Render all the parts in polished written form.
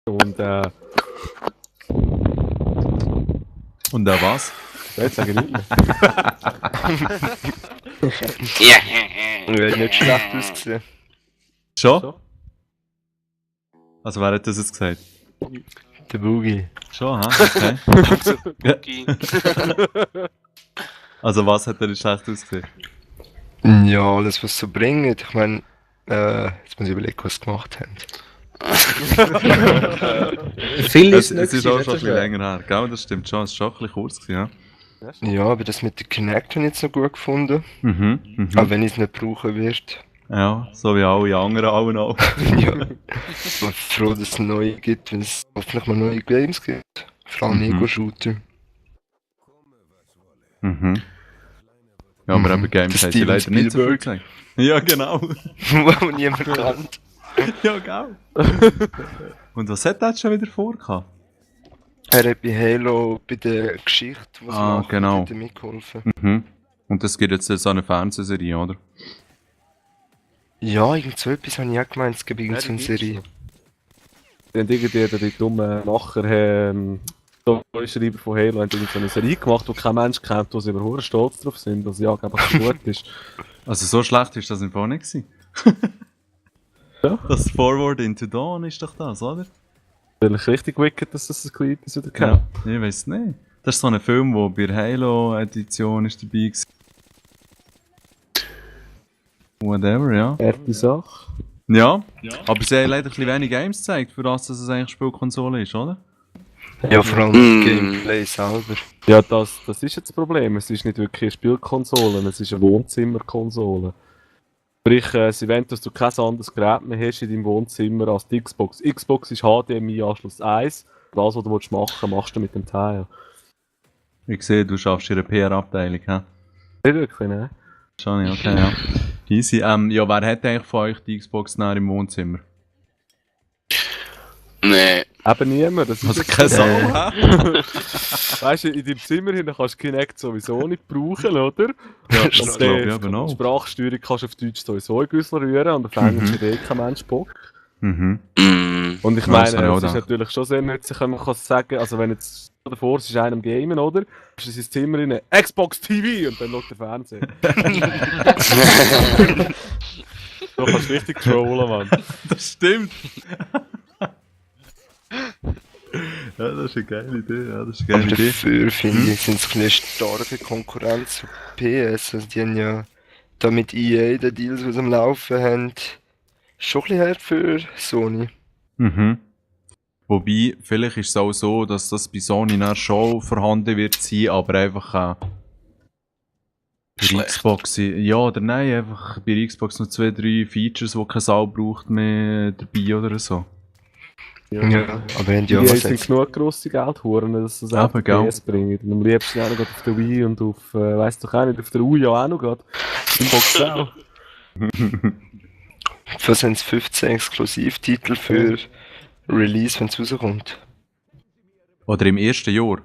Und Und auch was? jetzt sage ich nicht mehr. Wäre nicht schlecht ausgesehen. Schon? Also wer hat das jetzt gesagt? Der Boogie. Schon, ha? Okay. Also was hat er nicht schlecht ausgesehen? Ja, alles was so bringt. Ich meine, jetzt muss ich überlegen, was sie gemacht haben. Viel Es ist ist auch schon ein bisschen länger her, gell? Das stimmt schon, es war schon ein bisschen kurz gewesen, ja? Ja, aber das mit der Kinect habe ich jetzt noch gut gefunden. Mhm. Auch wenn ich es nicht brauchen werde. Ja, so wie alle anderen auch. Ja. Ich bin froh, dass es neue gibt, wenn es hoffentlich mal neue Games gibt. Vor allem Ego-Shooter. Mhm. Ja, aber eben Games Der haben sie Steven leider nicht so viel Spielberg. gesagt. Ja, genau. Wo niemand kennt. Ja, gell. Und was hat er jetzt schon wieder vorgehabt? Er hat bei Halo bei der Geschichte, was macht, genau. hat er mitgeholfen. Mhm. Und das gibt jetzt so eine Fernsehserie, oder? Ja, irgend so etwas habe ich auch gemeint, es gibt irgend so eine Serie. Dann irgendwie die dummen Macher, Storyschreiber von Halo, haben irgendwie so eine Serie gemacht, wo kein Mensch kennt, wo sie aber hure stolz drauf sind, dass ja einfach gut ist. Also so schlecht ist das im Fall nicht gewesen. Ja. Das Forward into Dawn ist doch das, oder? Vielleicht richtig wicked, dass das ein kleines etwas wieder Ja, kennt. ich weiß nicht. Das ist so ein Film, der bei der Halo-Edition ist dabei war. Whatever, ja. Echte Sache. Ja, aber sie haben leider ein bisschen wenig Games gezeigt, für das, dass es eigentlich Spielkonsole ist, oder? Ja, vor allem das Gameplay selber. Ja, das ist jetzt das Problem. Es ist nicht wirklich eine Spielkonsole, es ist eine Wohnzimmerkonsole. Sprich, sie wollen, dass du kein anderes Gerät mehr hast in deinem Wohnzimmer als die Xbox. Xbox ist HDMI-Anschluss 1. Das, was du machen willst, machst du mit dem Teil. Ich sehe, du schaffst in einer PR-Abteilung, hä? Nicht wirklich, ne? Schon, okay, ja. Easy. Ja, wer hat eigentlich von euch die Xbox näher im Wohnzimmer? Nee. Eben niemand. Das ist Also jetzt- keine Sau, hä? Weißt du, in deinem Zimmer hin kannst du Kinect sowieso nicht brauchen, oder? Ja, das das glaube ich eben Die auch. Sprachsteuerung kannst du auf Deutsch sowieso in Güssel rühren und auf Englisch hat eh kein Mensch Bock. Mhm. Und ich Ja, meine, das habe ich auch es ist gedacht. natürlich schon sehr nützlich, wenn man kann sagen, also wenn jetzt davor ist einem Gamen, oder? Ist in sein Zimmer in Xbox TV und dann schaut der Fernseher. Du kannst richtig trollen, Mann. Das stimmt. Ja, das ist eine geile Idee. Ja, das ist eine Aber geile Idee. dafür, finde ich, sind es eine starke Konkurrenz zu PS. Also die haben ja da mit EA die Deals, die sie am Laufen haben, schon ein bisschen hart für Sony. Mhm. Wobei, vielleicht ist es auch so, dass das bei Sony dann schon vorhanden wird sein, aber einfach bei Schlecht. Xbox, ja oder nein, einfach bei Xbox noch 2-3 Features, die keine Sau braucht mehr dabei oder so. Ja, aber haben Die ja haben was sind jetzt? genug grosse Geldhuren, dass sie es auch auf gell. PS bringen. Und am liebsten auch noch auf der Wii und auf, weiss doch auch nicht, auf der Wii ja auch noch gerade. Im Box auch. Was sind es 15 Exklusivtitel für Release, wenn es rauskommt? Oder im ersten Jahr.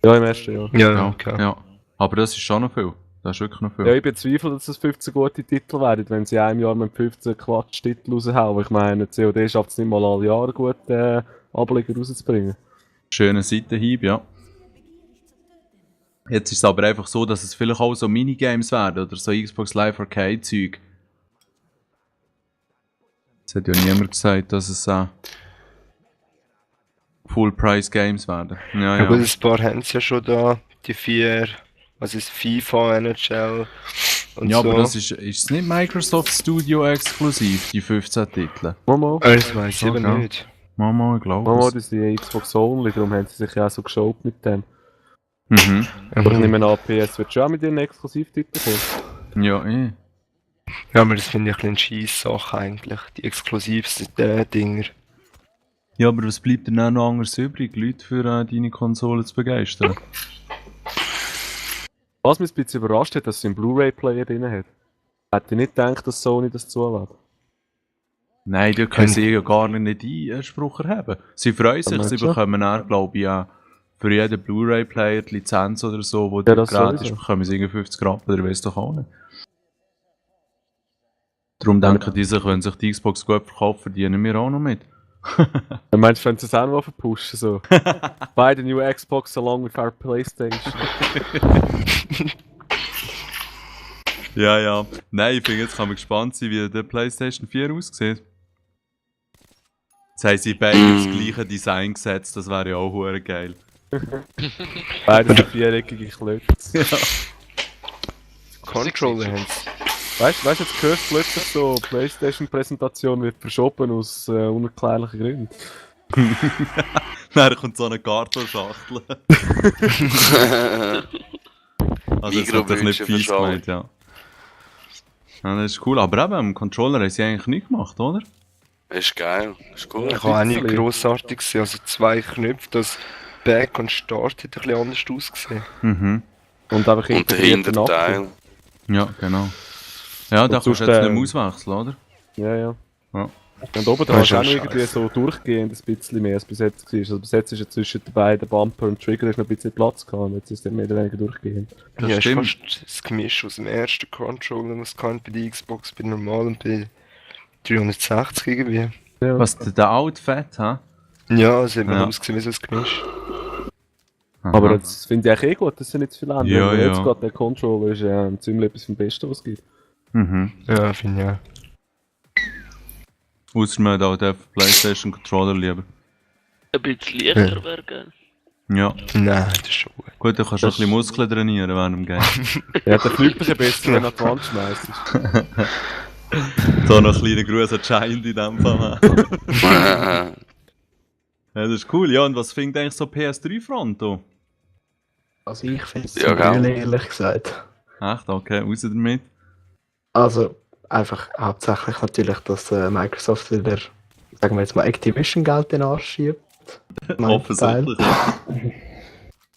Ja, im ersten Jahr. Ja, okay. Ja. Aber das ist schon noch viel. Das ist wirklich noch viel. Ja, ich bezweifle, dass es 15 gute Titel werden, wenn sie in einem Jahr mit 15 Quatsch-Titel raushauen. Ich meine, COD schafft es nicht mal alle Jahre gut, Ableger rauszubringen. Schöner Seitenhieb, ja. Jetzt ist es aber einfach so, dass es vielleicht auch so Minigames werden oder so Xbox Live Arcade Zeug. Es hat ja niemand gesagt, dass es Full-Price-Games werden. Ja, Ja gut, ja. ein paar haben es ja schon da, die 4, was ist FIFA, NHL und Ja, so. aber das ist es nicht Microsoft Studio exklusiv, die 15 Titel? Mama, Das weiß ich aber Ja. nicht. Mama, ich glaube Mama, es. das sind Xbox Only, darum haben sie sich ja auch so geschaut mit dem. Mhm. Aber ich nehme an, PS wird schon auch mit ihren Exklusivtiteln kommen. Ja, eh. Ja, aber das finde ich ein bisschen Scheisssache eigentlich, die exklusivsten Dinger. Ja, aber was bleibt denn auch noch anderes übrig, Leute für deine Konsole zu begeistern? Was mich ein bisschen überrascht hat, dass sie einen Blu-ray-Player drin hat. Hätte ich nicht gedacht, dass Sony das zulässt. Nein, da können sie ja gar nicht Einspruch erheben. Sie freuen sich, meinst sie du? bekommen auch, glaube ich, auch für jeden Blu-ray-Player die Lizenz oder so, wo Ja, der das Gerät ist, sowieso. bekommen sie irgendwie 50 Rappen, oder weiss doch auch nicht. Darum denken die sich, wenn sich die Xbox gut verkauft, verdienen wir auch noch mit. Dann meinst du, wenn sie es auch noch verpushen, so. Buy the new Xbox along with our Playstation. Ja, ja. Nein, ich finde, jetzt kann man gespannt sein, wie der PlayStation 4 aussieht. Jetzt haben sie beide das gleiche Design gesetzt, das wäre ja auch hure geil. Beide sind viereckige Klötze. Ja. Controller haben sie. Weißt du, jetzt hörst du plötzlich so, Playstation-Präsentation wird verschoben aus unerklärlichen Gründen. Dann kommt so eine Kartonschachtel. Also das hat doch nicht fies gemeint, ja. Ja, das ist cool, aber eben, am Controller haben sie eigentlich nicht gemacht, oder? Ist geil, ist cool. Ich habe auch nicht grossartig gesehen. Also 2 Knöpfe, das Back und Start hat ein bisschen anders ausgesehen. Mhm. Und einfach Und der Hinterteil. Ja, genau. Ja, da Und kannst du sonst, jetzt nicht mehr auswechseln, oder? Ja, ja. Ja. Und oben dran ist auch noch schon irgendwie so durchgehend ein bisschen mehr als bis jetzt war. Also bis jetzt ist ja zwischen den beiden Bumper und Trigger ist noch ein bisschen Platz gehabt. Und jetzt ist es mehr oder weniger durchgehend. Das Ja, stimmt. ist fast das Gemisch aus dem ersten Controller, was kann bei der Xbox, bei normal und bei 360 irgendwie. Ja. Was, der alte Fett, hä? Ja, es hat Ja. mal ausgesehen wie so ein Gemisch. Aber Aha. das finde ich eigentlich gut, dass sie nicht zu viel ändern. Ja, Weil jetzt ja. gerade der Controller ist ziemlich etwas vom Besten, was es gibt. Mhm. Ja, finde ich auch. Ausser man hat auch den PlayStation Controller lieber. Ein bisschen leichter wäre geil. Ja. Nein, das ist schon gut. Gut, dann kannst du ein bisschen Muskeln trainieren während dem Game. Ja, der fliegt dich besser, wenn du an die Wand schmeißt. So noch ein kleiner Gruß an Giant in dem Fall. Ja, das ist cool. Ja, und was findet eigentlich so PS3-Front da? Also ich finde es Ja, ja, gell. ehrlich gesagt. Echt? Okay, raus damit. Also einfach hauptsächlich natürlich, dass Microsoft wieder, sagen wir jetzt mal, Activision Geld in den Arsch schiebt. Mein Offensichtlich. Teil.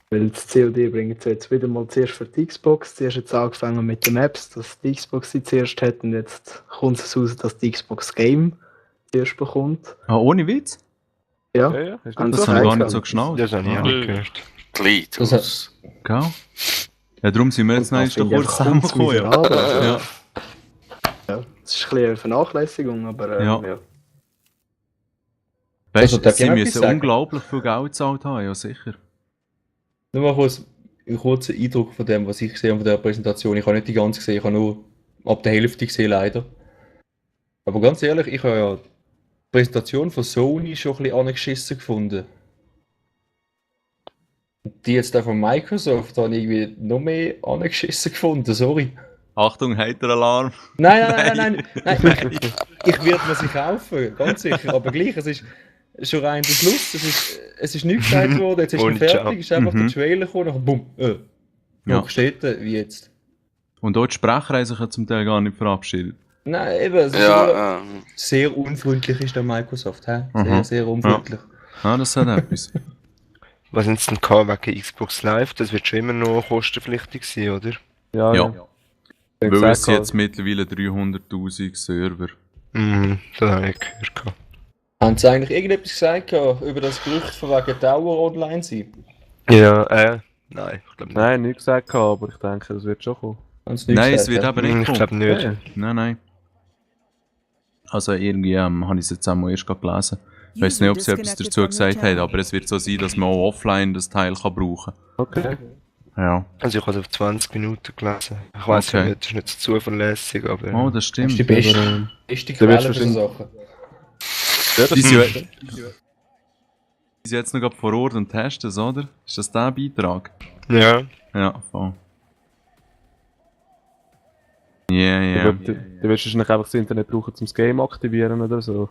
Weil das COD bringt sie jetzt wieder mal zuerst für die Xbox. Zuerst jetzt angefangen mit den Maps, dass die Xbox sie zuerst hat und jetzt kommt es raus, dass die Xbox Game zuerst bekommt. Ah, ohne Witz? Ja, Ja, ja. Hast Und du Das so habe ich gar heißt nicht es. so geschnallt. Das habe ich auch nicht gehört. Glied Das aus. Gell? Ja, darum sind wir jetzt noch das finde ich kurz einfach ganz rumgekommen. Ja. miserabel. Also, Ja. ja. Das ist ein bisschen eine Vernachlässigung, aber Ja. ja. Weißt Also, du, darf ich sie noch müssen etwas sagen? unglaublich viel Geld gezahlt haben, ja sicher. Nur mal kurz einen kurzen Eindruck von dem, was ich gesehen habe von der Präsentation. Ich habe nicht die ganze gesehen, ich habe nur ab der Hälfte gesehen, leider. Aber ganz ehrlich, ich habe ja die Präsentation von Sony schon ein bisschen angeschissen gefunden. Und die jetzt auch von Microsoft habe ich irgendwie noch mehr angeschissen gefunden, sorry. Achtung, Hater-Alarm. Nein. Ich werde mir sie kaufen, ganz sicher. Aber gleich, es ist schon rein der Schluss. Es ist nichts gesagt worden, jetzt ist Ohne es fertig, Ciao. ist einfach der Trailer gekommen, nachher bumm, Ja. wo steht er, wie jetzt? Und dort die Sprecher haben sich ja zum Teil gar nicht verabschiedet. Nein, eben, es ist Ja, nur sehr unfreundlich ist der Microsoft, hä? Sehr, Mhm. sehr unfreundlich. Ja, das hat etwas. Was sind denn gehabt wegen Xbox Live? Das wird schon immer noch kostenpflichtig sein, oder? Ja, Ja. ja. Weil es jetzt mittlerweile 300'000 Server. Mhm, das habe ich gehört. gehabt. Haben Sie eigentlich irgendetwas gesagt über das Gerücht von wegen Tower online sein? Ja, nein, ich glaube nicht. Nein, nicht gesagt, aber ich denke, das wird schon kommen. Haben Sie nicht Nein, es gesagt, wird ja? eben nicht Ich kommen. glaube nicht. Ja. Nein. Also irgendwie habe ich es jetzt einmal erst gerade gelesen. Ich weiß nicht, ob sie etwas dazu gesagt haben, aber es wird so sein, dass man auch offline das Teil kann brauchen Okay. kann. Ja. Also ich habe es auf 20 Minuten gelesen. Ich weiß Okay. nicht, das ist nicht so zuverlässig, aber... Oh, das Das stimmt. ist die beste, Aber, beste da Quelle wirst für du so wahrscheinlich- Sachen. ja, Die das sind die sind jetzt noch gerade vor Ort und testen es, oder? Ist das der Beitrag? Ja, Ja, voll. Ja, ja. Du wirst wahrscheinlich einfach das Internet brauchen, um das Game aktivieren oder so.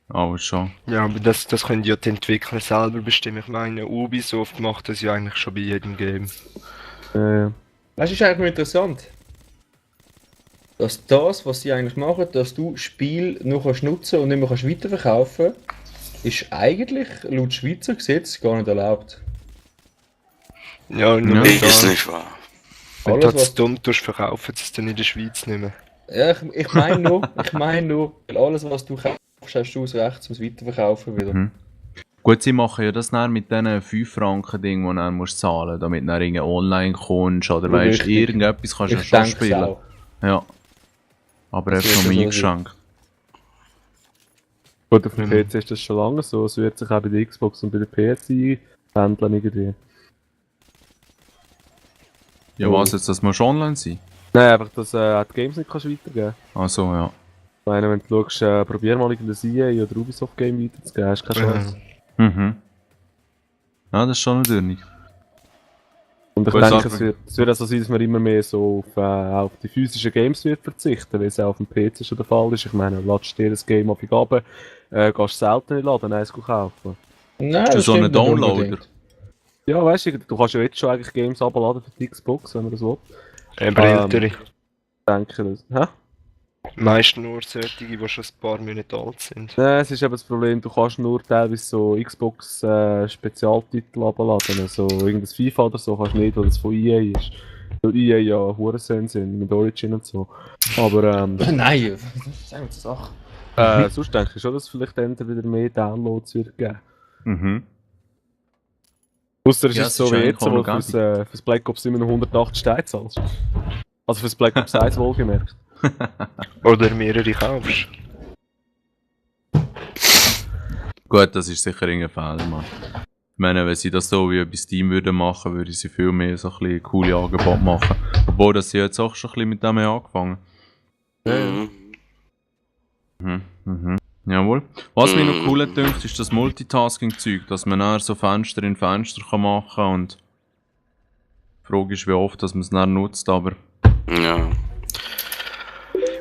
Aber schon. ja, aber das können ja die Entwickler selber bestimmen. Ich meine, Ubisoft macht das ja eigentlich schon bei jedem Game. Äh, Das ist eigentlich noch interessant. Dass das, was sie eigentlich machen, dass du Spiel nur kannst nutzen und nicht mehr kannst weiterverkaufen, ist eigentlich laut Schweizer Gesetz gar nicht erlaubt. Ja, nur Ja. wenn Ist da- nicht wahr. wenn Alles, du das was- dumm tust, verkaufen sie es dann in der Schweiz nicht mehr. Ja, ich meine nur, weil alles, was du kaufst, hast du das Recht zum Weiterverkaufen wieder. Mhm. Gut, sie machen ja das dann mit diesen 5 Franken Ding, die du dann musst zahlen, damit du dann irgendwie online kommst oder weißt, Richtig. irgendetwas kannst du ja Ich schon denke es spielen. auch. Ja. Aber Das einfach wird nur so eingeschränkt. Gut, auf dem PC ist das schon lange so, es wird sich auch bei der Xbox und bei der PS einpendeln irgendwie. Ja, was jetzt, das muss online sein? Nein, einfach, dass die Games nicht kannst weitergeben. Ach so, ja. Ich meine, wenn du schaust, probier mal irgendein EA oder Ubisoft Game weiterzugeben, hast du keine Chance. Mhm. Ja, das ist schon natürlich. Und ich Gut, denke, sag- es wird auch so sein, dass man immer mehr so auf die physischen Games wird verzichten, weil es auch auf dem PC schon der Fall ist. Ich meine, ladest dir das Game auf die Gabe, gehst selten in den Laden, eins kaufen. Nein, Für das so einen stimmt nicht Downloader. unbedingt. Ja, weißt du, du kannst ja jetzt schon eigentlich Games abladen für die Xbox, wenn man das will. Ältere. Denke das. Hä? Meist nur solche, die schon ein paar Monate alt sind. Nein, es ist eben das Problem, du kannst nur teilweise so Xbox Spezialtitel abladen. So irgendein FIFA oder so kannst du nicht, weil das von EA ist. Weil EA ja Hurensohn sind mit Origin und so. Aber Nein, das ist eine Sache. sonst denke ich schon, dass es vielleicht dann wieder mehr Downloads wird geben. Mhm. Ausser es Ja, ist es so ist wie eigentlich jetzt, wo auch du noch fürs Black Ops immer noch 180 Steine zahlst. Also fürs Black Ops 1 wohlgemerkt. Oder mehrere kaufst. Gut, das ist sicher irgendein Fehler, Mann. Ich meine, wenn sie das so wie bei Steam würden machen, würden sie viel mehr so ein bisschen coole Angebote machen. Obwohl, dass sie jetzt auch schon ein bisschen mit dem angefangen. Mhm. Mhm. Jawohl. Was mir noch cool dünkt, ist das Multitasking-Zeug, dass man dann so Fenster in Fenster kann machen kann und die Frage ist, wie oft dass man es dann nutzt, aber Ja.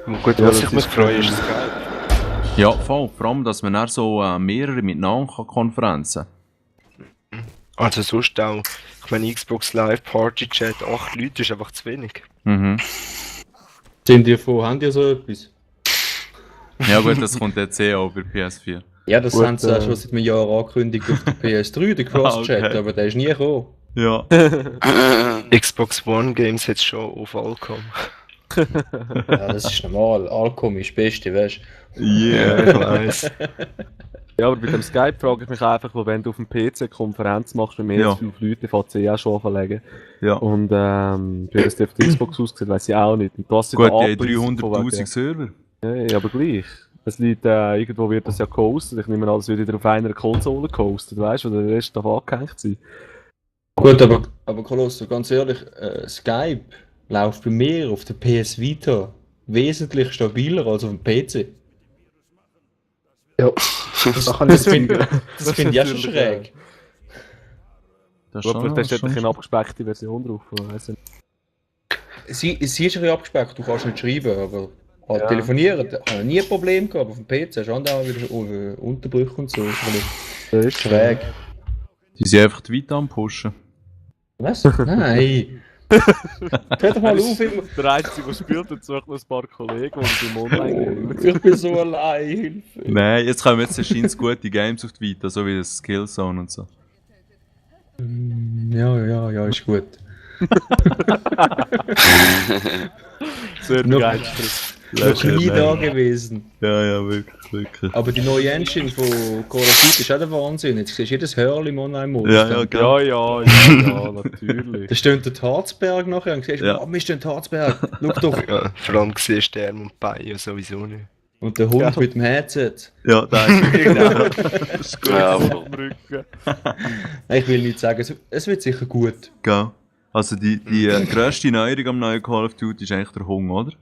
Und gut, Ja, was das ich mich ist freue, ist Skype. ja, voll. Vor allem, dass man dann so mehrere miteinander kann Konferenzen. Also sonst auch, ich meine Xbox Live Party Chat, 8 Leute ist einfach zu wenig. Mhm. Sind die von, haben die so etwas? Ja gut, das kommt jetzt auch bei PS4. Ja, das Gut, haben sie auch schon seit einem Jahr angekündigt auf der PS3, der Cross-Chat, Okay. aber der ist nie gekommen. Ja. Xbox One Games hat schon auf Allcom. Ja, das ist normal. Alcom ist das Beste, weißt du? Yeah. Ich weiss. Ja, aber bei dem Skype frage ich mich einfach, weil wenn du auf dem PC eine Konferenz machst mit mehr Ja. als 5 Leuten, fängt sie ja schon an verlegen. Ja. Und wie das auf der Xbox aussieht, weiss ich auch nicht. Und was sie Gut, da die haben anpreisen von 300'000 wegen- Server. Ja, aber gleich. Es liegt, irgendwo wird das ja gehostet. Ich nehme an, das wird wieder auf einer Konsole gehostet, weißt du, oder der Rest darf angehängt sein. Gut, aber Colosso, ganz ehrlich, Skype läuft bei mir auf der PS Vita wesentlich stabiler als auf dem PC. Ja, da kann ich Das finde Das find ich ja schon natürlich, schräg. Das Gut, vielleicht hast du schon- dort eine abgespeckte Version drauf. Weiss ich nicht. Sie ist ein bisschen abgespeckt, du kannst nicht schreiben, aber halt Ja. telefonieren, da habe ich nie ein Problem gehabt, aber auf dem PC hast du auch wieder Unterbrüche und so. Ist ein bisschen Das ist schräg. Die sind einfach die Vita am Pushen. Was? Nein! Hör doch mal auf, immer. Der Einzige, der spielt, und sucht noch ein paar Kollegen, die im Online-Game. Ich bin so allein, Hilfe. Nein, jetzt kommen jetzt erscheint gute Games auf die Vita, so wie das Skillzone und so. Ja, ist gut. Sehr Noch- begeistert. Noch nie da gewesen. Ja, wirklich, wirklich. Aber die neue Engine von Call of Duty ist auch der Wahnsinn. Jetzt siehst du jedes Hörli im Online-Modus. Ja, genau. Ja, natürlich. Da steht der Harzberg nachher und siehst, Ja. oh, wir stehen Harzberg. Schau doch. Ja, vor allem gesehen Stern und Beine sowieso nicht. Und der Hund Ja. mit dem Headset. Ja, da ist Genau. das ist gut. Ja, Auf voll. dem Rücken. Nein, ich will nicht sagen, es wird sicher gut. Gell. Also die grösste Neuerung am neuen Call of Duty ist eigentlich der Hunger, oder?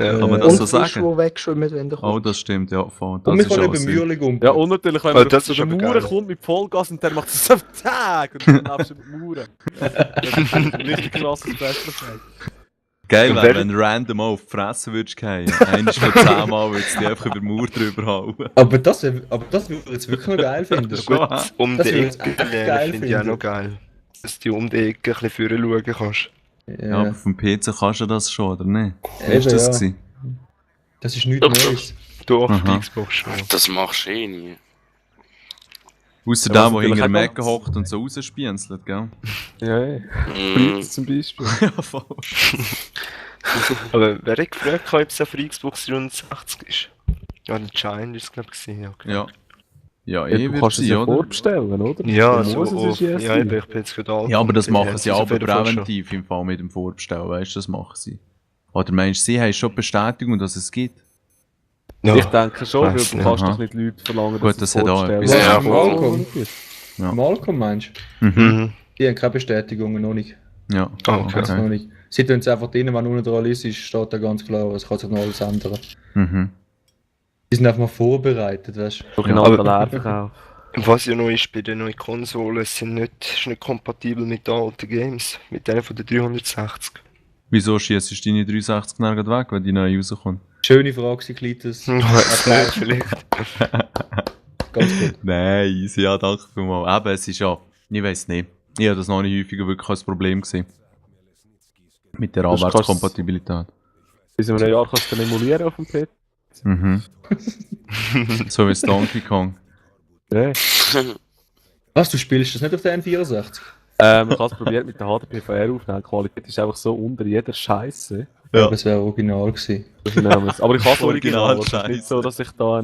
Ja. Kann man das und so Fisch, sagen? die wegschwimmen, wenn der Oh, kommt. das stimmt, ja, voll. Und wir Das können ist über auch Sinn. Mühle gumpen. Ja, und natürlich, wenn Oh, man das zu ist der aber Mauer geil. kommt mit Vollgas und der macht so Tag und dann läufst du mit der Mauer. Das ist ein richtig krasses Special. Geil Und wäre, wer- wenn du random mal auf die Fresse würdest fallen. Eines von 10 Mal würdest du dich einfach über die Mauer drüber hauen. Aber das würde ich jetzt wirklich noch geil finden. Das schon, hä? Um Das die würde ich Ecke echt geil lernen finde ich auch finden. noch geil. Dass du um die Ecke ein bisschen vorher schauen kannst. Ja, aber Ja, auf dem PC kannst du das schon, oder nicht? Wie Eben, ist das ja. gewesen? das ist nichts Doch, doch. Neues. Du auf Aha. der Xbox schon. Das machst du eh nie. Ausser Ja, der, was der hinter natürlich dem auch Ecken ganz- hockt und so rausspienzelt, gell? Ja, ja. Mhm. Fritz zum Beispiel. Ja, voll. Aber wer hat gefragt, ob es auf der Xbox 360 ist? Ja, der Giant ist es, glaube ich, gewesen, okay. Ja. Ja, Ja, eh du wird kannst es sie, ja oder? vorbestellen, oder? Ja, Du so musst es auf, erst ja, sein. ich bin jetzt gerade alt. Ja, aber das machen haben sie es auch auf jeden Fall schon. präventiv im Fall mit dem Vorbestellen, weißt du, das machen sie. Oder meinst du, sie haben schon Bestätigung, dass es gibt? Ja, Ich denke schon, weil weiss du nicht. kannst Aha. doch nicht Leute verlangen, Gut, das hat auch vorstellen. etwas. Ja, Malcolm. Ja. Malcolm meinst du? Mhm. Die haben keine Bestätigungen, noch nicht. Ja, Okay. Also noch nicht. Sie tun es einfach drin, wenn unten dran ist, steht da ganz klar, es kann sich noch alles ändern. Mhm. Die sind einfach mal vorbereitet, weißt du? Sogenannter Aber- Leerverkauf. Was ja noch ist bei den neuen Konsolen, es ist nicht kompatibel mit den alten Games, mit denen von der 360. Wieso schießt du deine 360 dann gleich weg, wenn die neu rauskommt? Schöne Frage, Klitus. Erklär vielleicht. Ganz gut. Nein, easy, ja, danke vielmals. Eben, es ist ja, ich weiß nicht. Ich habe das noch nicht häufiger wirklich als Problem gesehen. Mit der Das kannst- Anwärtskompatibilität. Bis in einem Jahr kannst du dann emulieren auf dem PC. Mhm. So wie das Donkey Kong. Ja. Was, du spielst das nicht auf der N64? Ich habe es probiert mit der HDPVR aufnehmen. Die Qualität ist einfach so unter jeder Scheiße. Ja. Das wäre original gewesen. Aber ich habe das Original Original. Es ist nicht Scheisse. so, dass ich da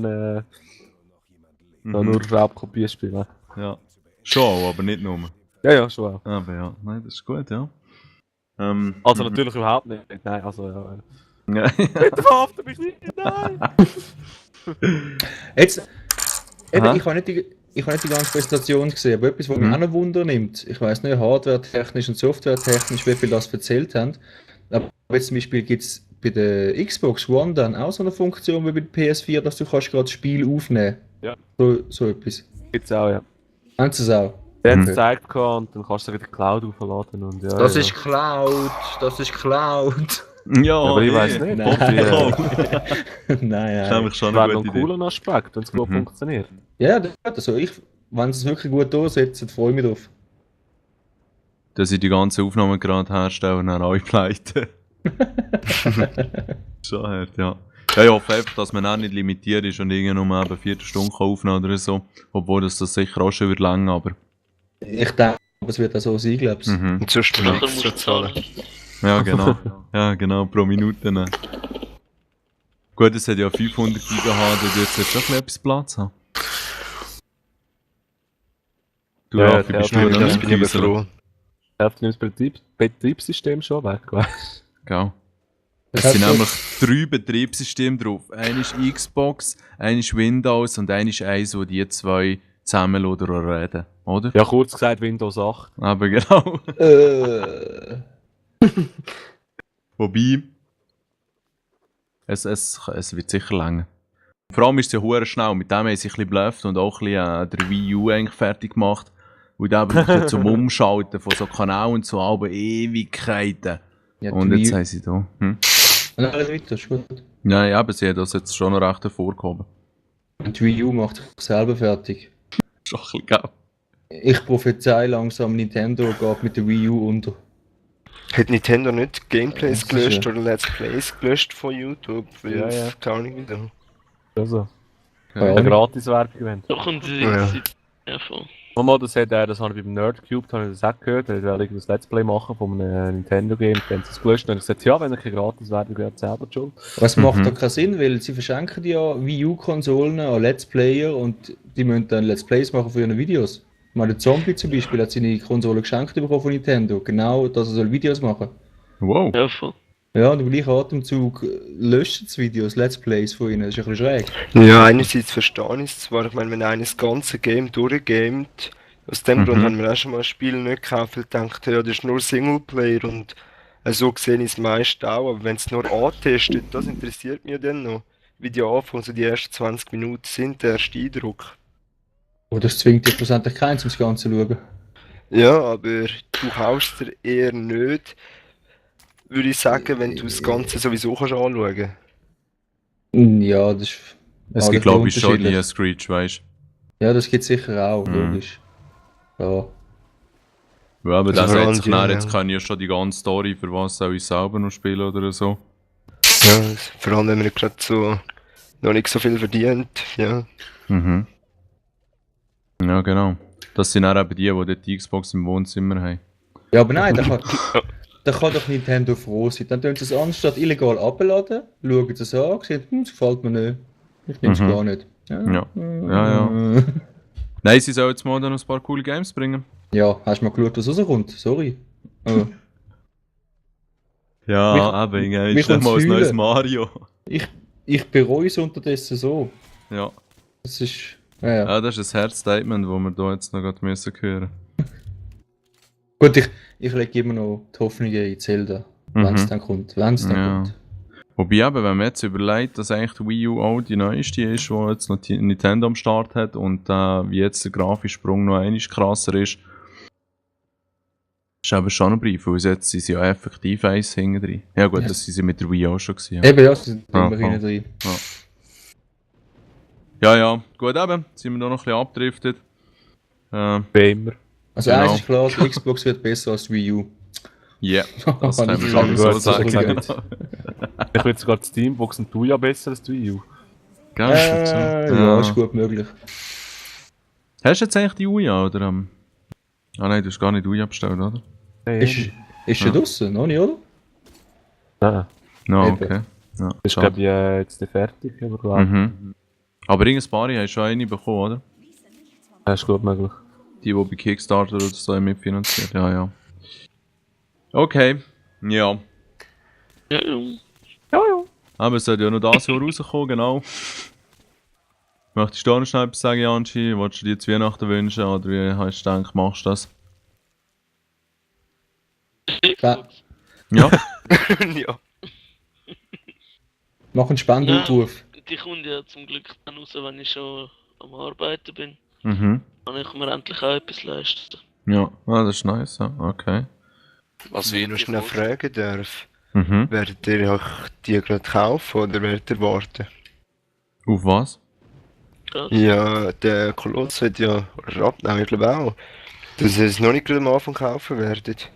nur Raubkopie spiele. Ja. Schon, aber nicht nur. Ja, schon auch. Aber ja, nein, das ist gut, ja. Also natürlich überhaupt nicht. Nein, also ja. Ja. Bitte verhafte mich nicht! Nein! Jetzt, eben, Aha. ich habe nicht die ganze Präsentation gesehen, aber etwas, was mich auch noch Wunder nimmt, ich weiß nicht, hardware-technisch und software-technisch, wie viel das erzählt haben, aber jetzt zum Beispiel gibt es bei der Xbox One dann auch so eine Funktion wie bei der PS4, dass du kannst gerade das Spiel aufnehmen. Ja. So etwas. Gibt's auch, ja. Haben sie es auch? Der hat es Mhm. gezeigt gehabt und dann kannst du es in die Cloud aufladen und ja. Das ja. ist Cloud, das ist Cloud. Ja, Aber ich eh. weiß nicht. Nein. Ob die, Nein, Das ist nämlich nein. schon wäre eine noch gute ein Idee. cooler Aspekt, wenn es gut Mhm. funktioniert. Ja, also wenn sie es wirklich gut durchsetzen, freue ich mich drauf. Dass ich die ganze Aufnahme gerade herstelle und dann alle pleite. Schon hart, ja. Ja, ich hoffe einfach, dass man auch nicht limitiert ist und irgendwann nur eben 4 Stunden aufnehmen oder so. Obwohl das sicher auch schon wird lang, aber. Ich denke, es wird auch so sein, glaube ich. Mhm. Und sonst Nachher musst du musst du extra zahlen. zahlen. Ja, genau. Ja, genau, pro Minute. Ne. Gut, es hat ja 500 GB, da wird jetzt schon etwas Platz haben. Du, Ja, Raffi, ja, bist ja, du Ja, noch das nicht bin ich aber gewesen? froh. Die Hälfte nimmt das Betriebssystem schon weg, weißt Gell. Das Es sind heißt, nämlich 3 Betriebssysteme drauf. Einer ist Xbox, einer ist Windows und einer ist eins, wo die zwei zusammen oder reden, oder? du? Ja, kurz gesagt Windows 8. Aber genau. Wobei, es wird sicher länger. Vor allem ist es ja hure schnell. Mit dem haben sie ein bisschen blufft und auch ein bisschen der Wii U eigentlich fertig gemacht. Und dann eben zum Umschalten von so Kanälen und so aber Ewigkeiten. ja, Und die jetzt Wii- haben sie da. Hm? Nein, weiter, ist gut. Ja, ja, aber sie haben das jetzt schon noch recht hervorgehoben. Und die Wii U macht sich selber fertig. Schon ein bisschen, gell? Ich prophezei langsam, Nintendo geht mit der Wii U unter. Hat Nintendo nicht Gameplays Das ist gelöscht ja- oder Let's Plays gelöscht von YouTube? Weil Ja, es ja. keine Ahnung wieso. Also, Keine eine Ahnung. Gratis-Werbung gewesen. Da kommt sie Ja. ja voll. Mama, das habe ich beim Nerdcube habe ich das auch gehört. Er wollte ein Let's Play machen von einem Nintendo-Game. Dann haben sie es gelöscht und ich gesagt, ja, wenn ihr keine Gratis-Werbung habt, selber schuld. Was macht Mhm. da keinen Sinn, weil sie verschenken ja Wii U-Konsolen an Let's Player und die müssen dann Let's Plays machen für ihre Videos. Ich meine, der Zombie zum Beispiel hat seine Konsole geschenkt bekommen von Nintendo. Genau, dass er soll Videos machen. Wow. Ja, voll. Ja, und im gleichen Atemzug löschen sie Videos, Let's Plays von ihnen. Das ist ein bisschen schräg. Ja, einerseits verstehe ich es zwar. Ich meine, wenn einer das ganze Game durchgamet, aus dem Grund haben wir auch schon mal ein Spiel nicht gekauft, weil ich dachte, ja, das ist nur Singleplayer und so gesehen ist es meist auch. Aber wenn es nur antestet, das interessiert mich dann noch. Wie die Anfang, so die ersten 20 Minuten sind, der erste Eindruck. Und das zwingt dich schlussendlich keinen, um das Ganze zu schauen. Ja, aber du haust dir eher nicht, würde ich sagen, wenn du das Ganze sowieso kannst anschauen. Ja, das ist. Es alles gibt, glaube ich, schon unterschiedlich. die Screech, weißt Ja, das gibt es sicher auch, Mhm. logisch. Ja. du? Ja, aber Also das vor sagt allem sich die, dann, ja. jetzt kann ich ja schon die ganze Story, für was soll ich selber noch spielen oder so. Ja, vor allem wenn man gerade so noch nicht so viel verdient. Ja. Mhm. Ja, genau. Das sind auch eben die dort die Xbox im Wohnzimmer haben. Ja, aber nein, da kann doch Nintendo froh sein. Dann tun sie es anstatt illegal abladen, schauen sie es an, sehen, das gefällt mir nicht. Ich nehme es Mhm. gar nicht. Ja. Ja, Nein, sie sollen jetzt mal dann noch ein paar coole Games bringen. Ja, hast du mal geschaut, was rauskommt? Sorry. Ja, eben, wie ist nicht kommt's mal ein neues fühlen? Mario. ich bereue es unterdessen so. Ja. Das ist. Ja. Ja, das ist ein Herzstatement, das wir da jetzt noch gerade müssen hören. Gut, ich lege immer noch die Hoffnungen in Zelda, wenn es Mhm. dann kommt. Wenn es dann Ja. kommt. Wobei eben, wenn man jetzt überlegt, dass eigentlich die Wii U auch die neueste ist, die jetzt noch die Nintendo am Start hat und wie jetzt der grafische Sprung noch einmal krasser ist eben schon ein Brief, weil jetzt sind sie ja effektiv eins hinten drin. Ja gut, Ja. das sind sie mit der Wii auch schon gewesen. Ja. Eben, ja, sie sind Ja, immer voll. hinten drin. Ja, gut eben, sind wir da noch ein bisschen abgedriftet. Wie immer. Also Genau. eins ist klar, die Xbox wird besser als die Wii U. Ja, das Kann können ich wir sagen, schon so gut, das sagen. ist gut. Ich finde sogar die Steambox und du ja besser als die Wii U. Gell, ist so. Ja, ist gut möglich. Hast du jetzt eigentlich die Uja oder? Ah nein, du hast gar nicht Uja bestellt, oder? Ist schon draussen, noch nicht, oder? Nein, No, Eben. okay. Ja, das ist schade. glaube ich jetzt nicht fertig, aber glaube Mhm. Aber irgendein paar hast du schon eine bekommen, oder? das ist gut möglich. Die bei Kickstarter oder so mitfinanziert, ja. Okay, ja. Ja, ja. Aber es sollte ja noch das Jahr rauskommen, genau. Möchtest du auch noch schnell etwas sagen, Janci? Wolltest du dir zu Weihnachten wünschen oder wie hast du gedacht, machst du das? Xbox. Ja? Ja. Mach einen Spendenaufruf. Die kommt ja zum Glück dann raus, wenn ich schon am Arbeiten bin. Mhm. Kann ich mir endlich auch etwas leisten. Ja, das ist nice, ja. Okay. Was Wenn wird ich die noch kosten? fragen darf, Mhm. werdet ihr euch die gerade kaufen oder werdet ihr warten? Auf was? Krass. Ja, der Koloss hat ja Rappen, ich glaube auch, dass ihr es noch nicht gerade am Anfang kaufen werdet.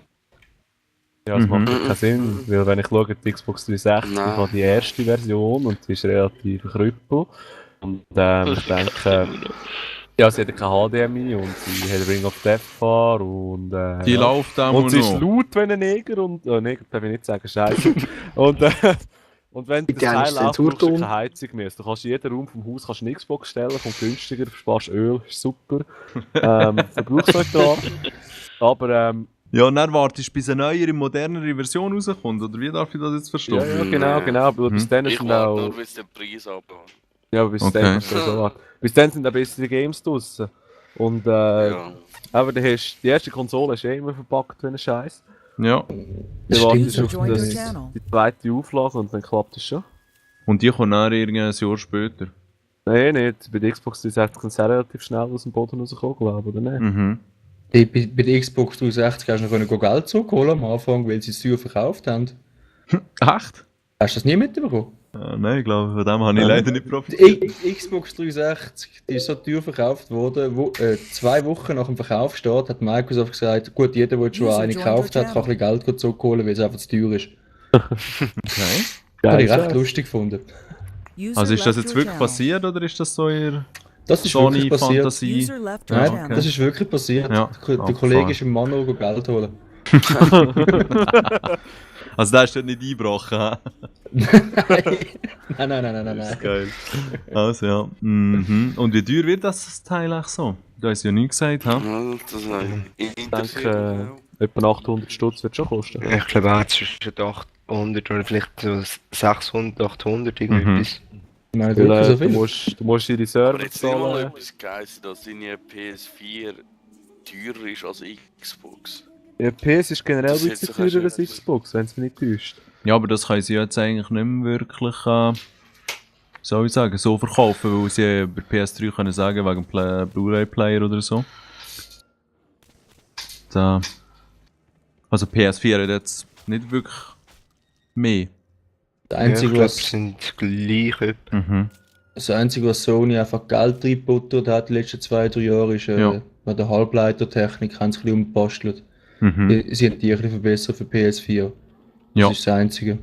Ja, das Mhm. macht ja keinen Sinn, weil wenn ich schaue, die Xbox 360 Nein. hat die erste Version und die ist relativ krüppel. Und ich denke, ja, sie hat kein HDMI und sie hat Ring of Death gefahren und Die ja. läuft auch Und sie ist noch. laut wie ein Neger und Neger darf ich nicht sagen, scheiße. und, und wenn das Bitte einen Teil läuft, brauchst du Zensurton. keine Heizung mehr. Du kannst in jeden Raum vom Haus kannst eine Xbox stellen, kommt günstiger, sparst Öl, ist super. Verbrauchsneutral. Aber Ja, und dann wartest du, bis eine neuere, modernere Version rauskommt, oder wie darf ich das jetzt verstehen? ja, genau. Aber bis dann Ich sind warte auch... nur, bis der Preis abgeht. Ja, aber bis Okay. dann kannst du so warten. Bis dann sind auch bessere Games draussen. Und Ja. aber die erste Konsole ist immer verpackt wie ein Scheiß. Ja. Du wartest stimmt. auf Join your das, channel. die zweite Auflage und dann klappt es schon. Und die kommt dann irgendein Jahr später. Nein, nicht. Bei der Xbox 360 sind sie auch relativ schnell aus dem Boden rausgekommen, glaube ich, oder nicht? Mhm. Bei der Xbox 360 hast du noch Geld zurückholen am Anfang, weil sie es teuer verkauft haben. Echt? Hast du das nie mitbekommen? Nein, ich glaube, von dem habe ich leider nicht profitiert. Die Xbox 360 die ist so teuer verkauft worden, 2 Wochen nach dem Verkauf steht, hat Microsoft gesagt, gut, jeder, der schon User eine joined gekauft your hat, kann ein bisschen Geld zurückholen, weil es einfach zu teuer ist. Okay. Das habe ich Geil, recht lustig gefunden. User Also ist das left jetzt your wirklich channel. passiert oder ist das so ihr Das ist wirklich passiert. Sony-Fantasie? User left your Ja, channel. okay. Das ist wirklich passiert. Ja, Der abgefahren. Kollege ist im Mann Geld holen. Also der ist dort nicht eingebrochen, hä? Nein. Das ist geil. Also ja. Mhm. Und wie teuer wird das Teil eigentlich so? Du hast ja nie gesagt, hä? Ja, das Ich interessiert denke, etwa 800 Stutz wird schon kosten. Ich glaube auch zwischen 800 oder vielleicht so 600, 800 irgendwie Mhm. etwas. Ich meine, Weil, wirklich so du, viel. musst ihre Aber Server jetzt nicht mal zahlen. etwas Geiles, dass deine PS4 teurer ist als Xbox. Ja, PS ist generell Das ein hätte bisschen sich teurer als schon- Xbox, wenn es mich nicht täuscht. Ja, aber das können sie jetzt eigentlich nicht mehr wirklich, soll ich sagen, so verkaufen, weil sie über PS3 können sagen, wegen Blu-ray-Player oder so. Da. Also PS4 hat jetzt nicht wirklich mehr. Das Ja, ich Einzige, glaube, es was, sind gleich etwa. Mhm. das Einzige, was Sony einfach Geld reingebuttert hat die letzten 2-3 Jahre, ist Ja. bei der Halbleitertechnik haben sie ein bisschen umbastelt. Mhm. Sie haben die ein bisschen verbessert für PS4. Das Ja, ist das Einzige.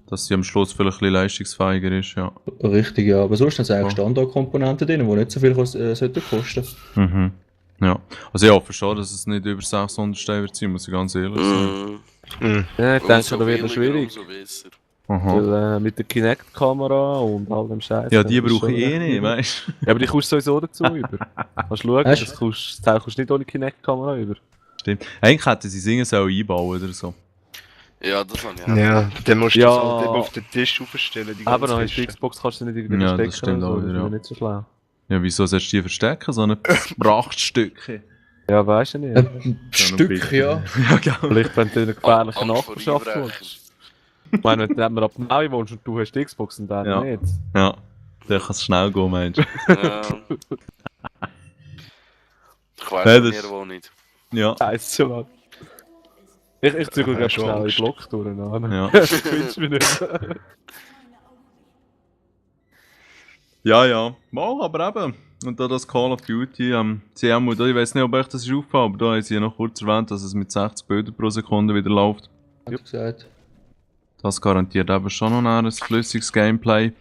dass sie am Schluss vielleicht ein bisschen leistungsfähiger ist, ja. Richtig, ja. Aber sonst sind es eigentlich Ja. Standardkomponenten drin, die nicht so viel sollten kosten. Mhm. Ja. Also ich hoffe schon, dass es nicht über 600 Steine wird sein, muss ich ganz ehrlich sagen. Mhm. Ja, ich denke, Umso da wird es billiger, schwierig. umso besser. Aha. Weil, mit der Kinect-Kamera und all dem Scheiß. Ja, die das ist brauche ich schon eh recht nicht, übel. weißt du? Ja, aber die kommst du sowieso dazu über. Kannst du schauen, Weißt du? das Teil kommst du nicht ohne Kinect-Kamera über. Stimmt. Eigentlich hätten sie singen sollen einbauen oder so. Ja, das habe ich auch. Ja, dann musst du Ja. das halt eben auf den Tisch aufstellen, die Aber ganze noch in der Kiste. Xbox kannst du nicht irgendwie Ja, das verstecken stimmt oder auch so, wieder, das ist ja. nicht so schlau. Ja, wieso sollst du die verstecken? So ein Prachtstückchen. Ja, weißt du nicht. Ein Stück, ja. Ja, genau. Vielleicht, wenn du in einer gefährlichen Angst vor Nachbarschaft Einbrechen. wohnst. Ich meine, wenn man ab Maui wohnst und du hast die Xbox und der Ja. nicht. Ja, dann kann es schnell gehen, meinst du? Ja. Ich Ja, weiß das- mir wo nicht. Ja. Scheiße, Mann. Ich zügel Ja, ganz schon schnell in Angst. den Block durch. Ne? Ja. Das findest du mich nicht. Ja, ja. Mal, aber eben. Und da das Call of Duty, sie haben, ich weiß nicht, ob euch das ist aufgefallen, aber da haben sie ja noch kurz erwähnt, dass es mit 60 Bildern pro Sekunde wieder läuft. Hat er gesagt. Das garantiert eben schon noch ein flüssiges Gameplay,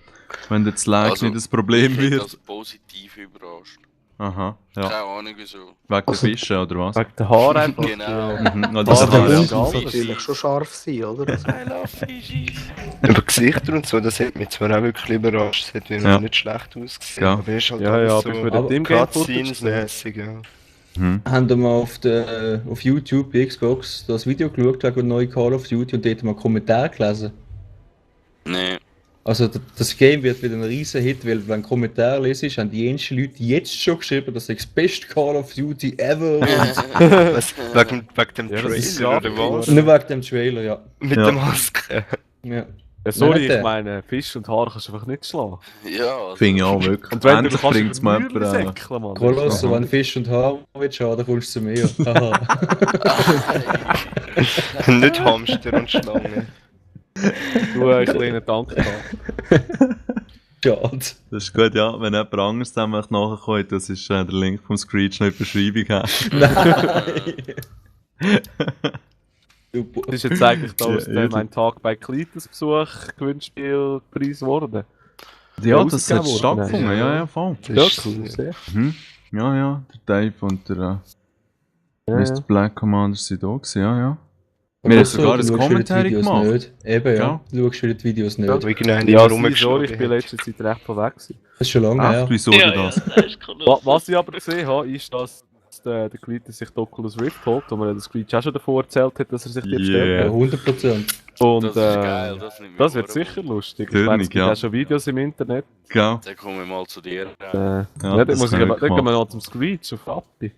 wenn jetzt Lag Also, nicht das Problem Ich bin wird. das positiv überrascht. Aha, ja. Keine Ahnung wieso. Wegen der Also- Fische, oder was? Wegen der Haare einfach. Genau. Mhm. Ja, Also das der ja, Hund ja. muss natürlich schon scharf sein, oder? Also, I love fishies. Aber Gesichter und so, das hat mich zwar auch wirklich überrascht. Es hat mir Ja. nicht schlecht ausgesehen. Ja. Aber er ist halt Ja, alles ja, so aber ich würde aber dem Cutscenes-mässig, ja. Mhm. Haben wir mal auf YouTube, bei Xbox, das Video geschaut wegen neuen Call of Duty und dort mal Kommentare gelesen? Nee. Also das Game wird wieder ein riesen Hit, weil wenn du Kommentare lesest, haben die jensten Leute jetzt schon geschrieben, das ist das beste Call of Duty ever. Und Was? Wegen dem Ja, das ist Trailer, oder ja- was? nur wegen dem Trailer, ja. Mit Ja. der Maske. Ja. Ja, sorry, Nein, ich meine, Fisch und Haare kannst du einfach nicht schlagen. Ja, also, Finde ich auch wirklich. Und wenn Endlich du bringt es mir Mühle jemand säckeln, Mann. Koloss, wenn Fisch und Haar willst haben, dann kommst du zu mir. Aha. Nicht Hamster und Schlange. Du, einen kleinen Dank haben. Schade. Das ist gut, ja. Wenn jemand anderes dann möchte nachkommt, das ist der Link vom Screech noch in der Beschreibung. Super. Das ist jetzt eigentlich da aus Ja, mein Tag bei Klitus Besuch Gewinnspielpreis geworden. Ja, das hat ausgegeben stattgefunden, worden. ja, ja, voll. Das Ja, ist- cool, sehr. Mhm. Ja, ja, der Dave und der Ja, Mr. ja. Black Commander sind da gewesen, ja, ja. Und Wir haben so, sogar du ein schaust wieder die Commentary Videos gemacht. Nicht. Eben, ja. Ja. Du schaust wieder die Videos nicht. Ja, irgendeiner Ja, immer sorry, rumgeschlagen ich bin hat. letzte Zeit recht von weg gewesen. Das ist schon lange Echt, her. wieso Ja, denn ja, das? das ist cool. Was ich aber gesehen habe, ist, dass der Klitus sich die Oculus Rift holt, wo mir der Screech auch schon davor erzählt hat, dass er sich die bestellt Ja, hat. 100%. Und das ist geil, das nimmt mich das wird vor. sicher lustig. Ich Tönig, meine, es gibt ja. auch schon Videos im Internet. Genau. Dann komme ich mal zu dir. Ja, Ja, dann das muss ich können wir dann gehen wir machen. noch zum Screech auf Appi.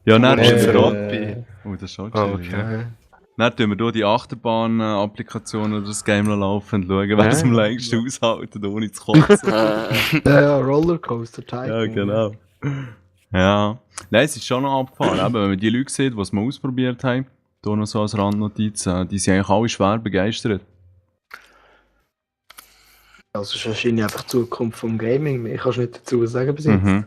Ja, dann Äh, tun wir da. Rappi. Oh, das ist schon Ah, chillig, ja. okay. Dann tun wir hier die Achterbahn-Applikation oder das Game laufen und schauen, wer es Ja. am längsten aushalten, ohne zu kotzen. ja, Rollercoaster Tycoon. Ja, genau. Ja. Nein, es ist schon noch abgefahren. Eben, wenn man die Leute sieht, die es mal ausprobiert haben, hier noch so als Randnotiz, die sind eigentlich alle schwer begeistert. Also, es ist wahrscheinlich einfach die Zukunft vom Gaming. Mehr kannst du nicht dazu sagen bis jetzt. Mhm.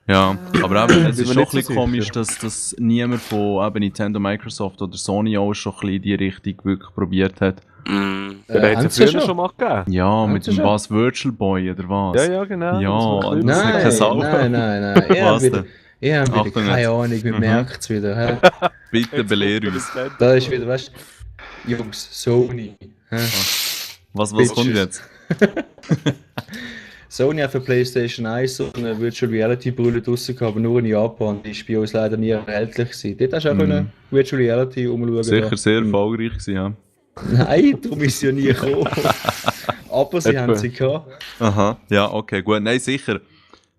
Ja, aber eben, es Bin ist mir schon ein nicht so bisschen komisch, sicher. dass niemand von eben Nintendo, Microsoft oder Sony auch schon ein bisschen in die Richtung wirklich probiert hat. Mm. Ja, den hat haben es ja sie früher schon mal gegeben. Ja, Haben mit sie dem schon? was Virtual Boy oder was? Ja, ja, genau. Ja, das war ein das ist bisschen- keine Nein, Sau. nein. Ich Was habe wieder, denn? ich hab wieder Achtung keine jetzt. Ahnung, wie Mhm. merkt es wieder. Hä? Bitte belehr uns. Da ist wieder, weißt du, Jungs, Sony. Hä? Was Bitches. kommt jetzt? Sony hat für PlayStation 1 so eine Virtual Reality Brille draussen gehabt, aber nur in Japan. Die ist bei uns leider nie erhältlich gewesen. Dort hast du auch eine Virtual Reality umschauen. Sicher da. sehr erfolgreich gewesen, ja. Nein, darum ist sie ja nie gekommen. Aber sie Etwa. haben sie gehabt. Aha, ja, okay, gut. Nein, sicher.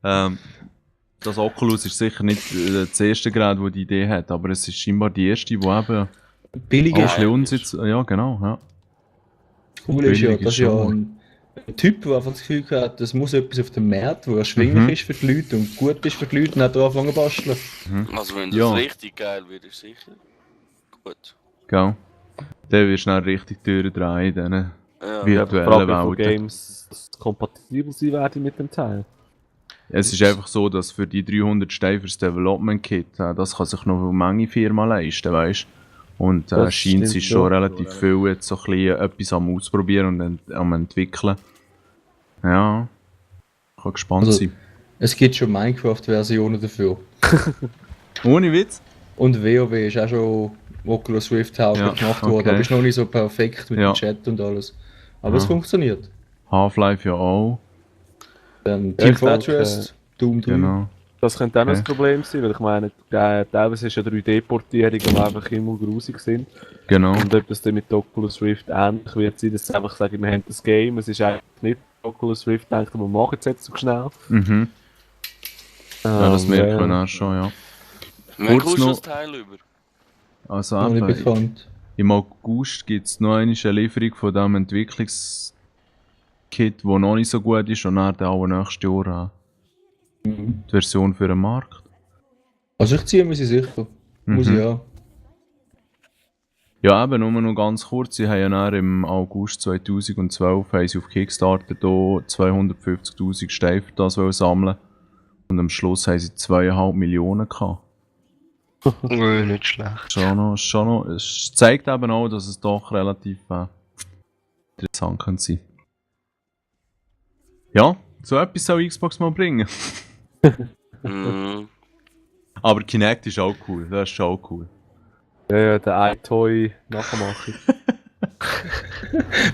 Das Oculus ist sicher nicht das erste Gerät, das die Idee hat, aber es ist scheinbar die erste, die eben Billig auch ein ist. bisschen Unsitz... Ja, genau, ja. Cool ist ja, billig das ist ist ja schon ein Typ, der einfach das Gefühl hat, das muss etwas auf dem Markt, wo erschwinglich ist für die Leute und gut ist für die Leute, und hat er angefangen zu basteln. Also wenn das Ja. richtig geil wird, ist sicher gut. Gell. Der wird schnell richtig durchdrehen in diesen Ja. Die virtuellen Frage, wie viele Welten. Games kompatibel sein werden mit dem Teil. Es ist einfach so, dass für die 300 Steine fürs Development Kit, das kann sich noch eine Menge Firma leisten, weißt du? Und Das scheint es stimmt ist schon ja. relativ viel jetzt so ein bisschen etwas am Ausprobieren und am entwickeln. Ja, ich kann gespannt Also- sein. Es gibt schon Minecraft-Versionen dafür. Ohne Witz? Und WoW ist auch schon Oculus Rift tauglich Ja, gemacht worden, okay. aber ist noch nicht so perfekt mit Ja. dem Chat und alles. Aber es Ja. funktioniert. Half-Life ja auch. Team ich denke, Fortress, Doom 3. Genau. Das könnte auch noch Okay. ein Problem sein, weil ich meine, teilweise ist ja 3D-Portierungen, die einfach immer grusig sind. Genau. Und ob das dann mit Oculus Rift ähnlich wird sein, dass sie einfach sagen, wir haben das Game, es ist eigentlich nicht Oculus Rift, denken wir machen es jetzt so schnell. Mhm. Ja, das merkt man ja. auch schon, ja. Wann Kurz kommst du noch- das Teil über? Also Noch nicht eben, bekannt. im August gibt es noch eine Lieferung von diesem Entwicklungskit, das noch nicht so gut ist und dann auch nächstes Jahr die Version für den Markt. Also ich ziehe mir sie sicher. Muss ich ja. Ja, eben, nur noch ganz kurz. Sie haben ja dann im August 2012 haben sie auf Kickstarter da 250'000 Steine für das sammeln. Und am Schluss haben sie 2,5 Millionen gehabt. Nicht schlecht. Schon noch. Es zeigt eben auch, dass es doch relativ interessant kann sein. Ja, so etwas soll Xbox mal bringen. Mhm. Aber Kinect ist auch cool, das ist schon auch cool. Ja, der iToy nachmachen.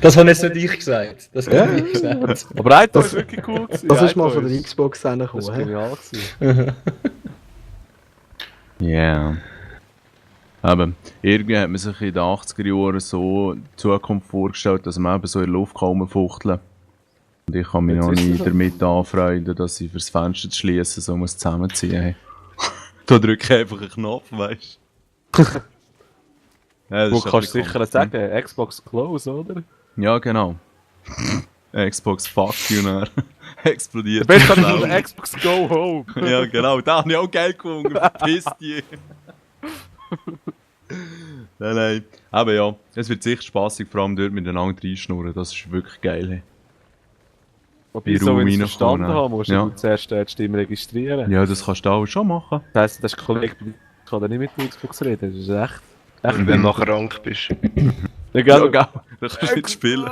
Das habe jetzt nicht ich gesagt. Das habe ich gesagt. Aber iToy Das- ist wirklich cool gewesen. Das ist mal iToy von der Xbox Das reingekommen. ist hä? genial gewesen. Ja. Yeah. Eben, irgendwie hat man sich in den 80er Jahren so die Zukunft vorgestellt, dass man eben so in der Luft fuchteln kann. Und ich kann mich Jetzt noch ist nie es so. damit anfreunden, dass ich fürs Fenster zu schließen so muss zusammenziehen muss. Da drücke ich einfach einen Knopf, weißt du? Ja, das Wo ist ein kannst du bisschen sicher sagen, Xbox Close, oder? Ja, genau. Xbox fuck you, dann explodiert. Besser die als Cloud. Xbox Go Home. Ja, genau, da habe ich auch Geld gefunden, verpisst die. Nein. Aber ja, es wird sicher spaßig, vor allem dort miteinander reinschnurren, das ist wirklich geil. Hey. Wobei, In so Raum wie ich es verstanden reinkommen, habe, musst ja. du zuerst die Stimme registrieren. Ja, das kannst du auch schon machen. Das heisst, das ist ein Kollege, der kann da nicht mit der Xbox reden. Das ist echt Und wenn du nachher krank bist. Ja, Ja, gell? genau. Da kannst du nicht spielen.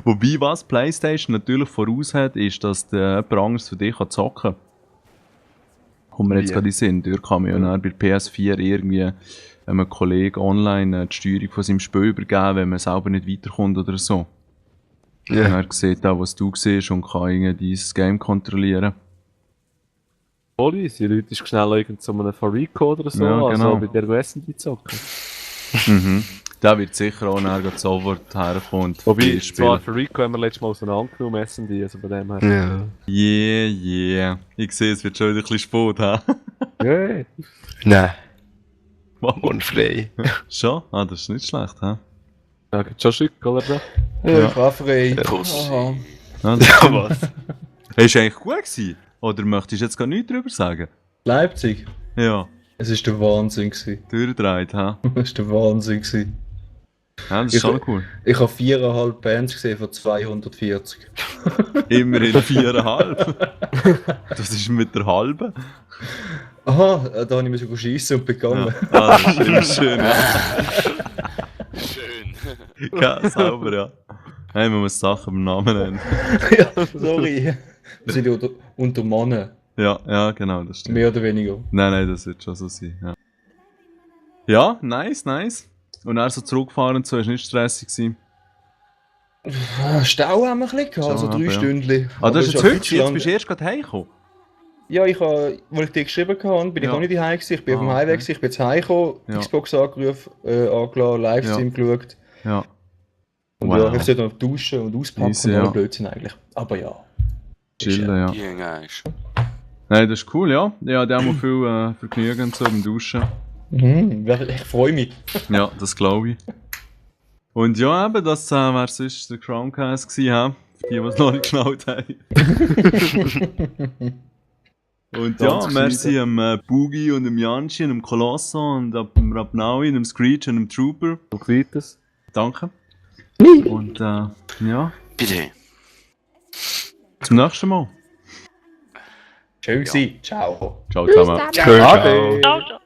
Wobei, was PlayStation natürlich voraus hat, ist, dass der jemand anderes für dich zocken kann. Kommt mir jetzt Wie? gerade in den Sinn. Dort kann man ja dann bei PS4 irgendwie einem Kollegen online die Steuerung von seinem Spiel übergeben, wenn man selber nicht weiterkommt oder so. Und Ja. er sieht auch, was du siehst und kann irgendwie dieses Game kontrollieren. Voll easy. Leute ist schnell irgend so einen Farico oder so, Ja, genau. also bei der Wessen die zocken. Mhm. Der wird sicher auch nachher sofort herkommen und Wobei, viel zwar spielen. Farico haben wir letztes Mal auseinandergenommen, Essen die, also von dem her. Ja. Yeah. Ich sehe, es wird schon wieder ein bisschen spät, hä? Yeah. Nein, Wow. unfrei. Schon? Ah, das ist nicht schlecht, hä? Ja, gibt schon Stück, oder so? Ja, ich war frei. Pussy. Aha. Ja, das Ja, was? ist eigentlich gut gewesen. Oder möchtest du jetzt gar nichts drüber sagen? Leipzig. Ja, Es war der Wahnsinn. Gewesen. durchdreht, hä? Es war der Wahnsinn. Gewesen. Ja, das ist Ich- schon cool. Ich habe 4,5 Bands gesehen von 240. Immerhin 4,5. Das ist mit der halben. Aha, da habe ich mir schiessen und begangen. Ah, das ist immer schön. Ja, Schön. ja sauber, ja. Hey, man muss Sachen beim Namen nennen. Ja, sorry. Wir sind ja unter Mannen, Ja, genau, das stimmt. mehr oder weniger. Nein, das wird schon so sein, ja. Ja, nice. Und dann so zurückgefahren und so, ist nicht stressig gewesen. Stau haben wir ein bisschen gehabt, also Stau 3 haben, ja. Stunden. Ah, das ist jetzt auch heute, viel zu jetzt lang. bist du erst gerade heimgekommen. Ja, ich habe, als ich dir geschrieben habe, bin ich Ja. auch nicht daheim gewesen. Ich bin auf dem Ah, Heimweg okay. gewesen, ich bin jetzt heimgekommen, Ja. Xbox angerufen, angeladen, Livestream geschaut. Ja. Und Wow. ja, ich sollte noch duschen und auspacken Easy, und ja. all Blödsinn eigentlich. Aber ja. Chillen, ja. Die Engage. Nein, das ist cool, ja. Ja, die haben auch viel Vergnügen so beim Duschen. Ich freue mich. Ja, das glaube ich. Und ja, eben, das wäre sonst der Crowncast gewesen, hä? Für die, die es noch nicht geschnallt haben. Und ja, Ganz merci am Boogie und dem Janchi und dem Colosso und dem Rapnaui und dem Screech und dem Trooper. Und weiters. Danke. Und ja, Bitte. zum nächsten Mal. Schön gewesen. Ciao. Ciao zusammen. Ciao. Ade. Ciao, ciao.